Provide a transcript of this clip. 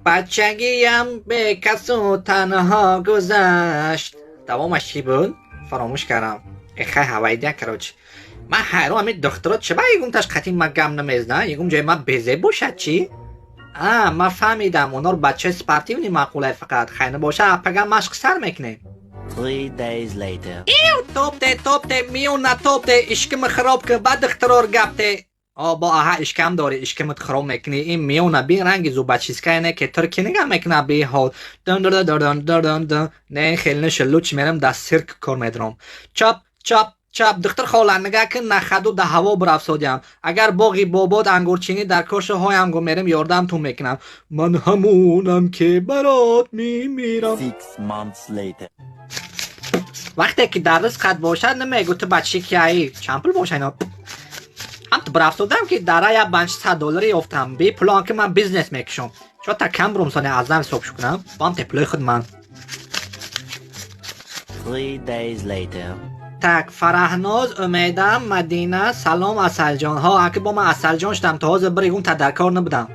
Бачагиям бекасу танҳо гузашт. Давомаш чӣ буд? Фаромӯш кардам. Эхай, ҳавайдия, короче. Ман ҳайрон, ҳамин духтаро чиба ягумташ қатъи ма гам намезна? Ягум ҷои ман безеб бошад чӣ? А, ман фаҳмидам, онор бачаи спортивный маъқулай фақат. Хай, набоша, апага машқ сар мекунем. 3 days later. Топте, топте, миёна топте, ишкими хироб кун, ба духтарор гапте. О, бо аҳа, ишкам дорӣ, ишкимит хироб мекунӣ. Ин миёна бин, ранги зубочистка не, ки турки нигаҳ мекуна беҳол. Дун дун дун дун дун дун. Не, хел неша, луч мерам дар сирк кор медорам. Чоп, чоп, чоп, духтар хола, нигаҳ кун, нахаду да ҳаво бирафсодиям. Агар боғи бобод ангурчинӣ дар коша ҳоям гу мерем, ёрдамтон мекунам. Ман ҳамонам, ки барот мемирам. 6 months later. Вақте ки дар ризқат бошад, намегӯ ту бачи кияӣ. Чанд пул боша ино? Ҳам ту бирафтодам, ки дара як банчи 100 долларӣ ёфтам. Би пулон ки ман бизнес мекушам. Чо та кам бурум, сони аз нав ҳисоб кунам. Бом те пулои худ ман. 3 days later. Так, Фараҳноз, Умедам, Мадина, салом, Асалҷон. Ҳо, аки бо ман Асалҷон шудам, то ҳозир бір ягон та дар кор набудам.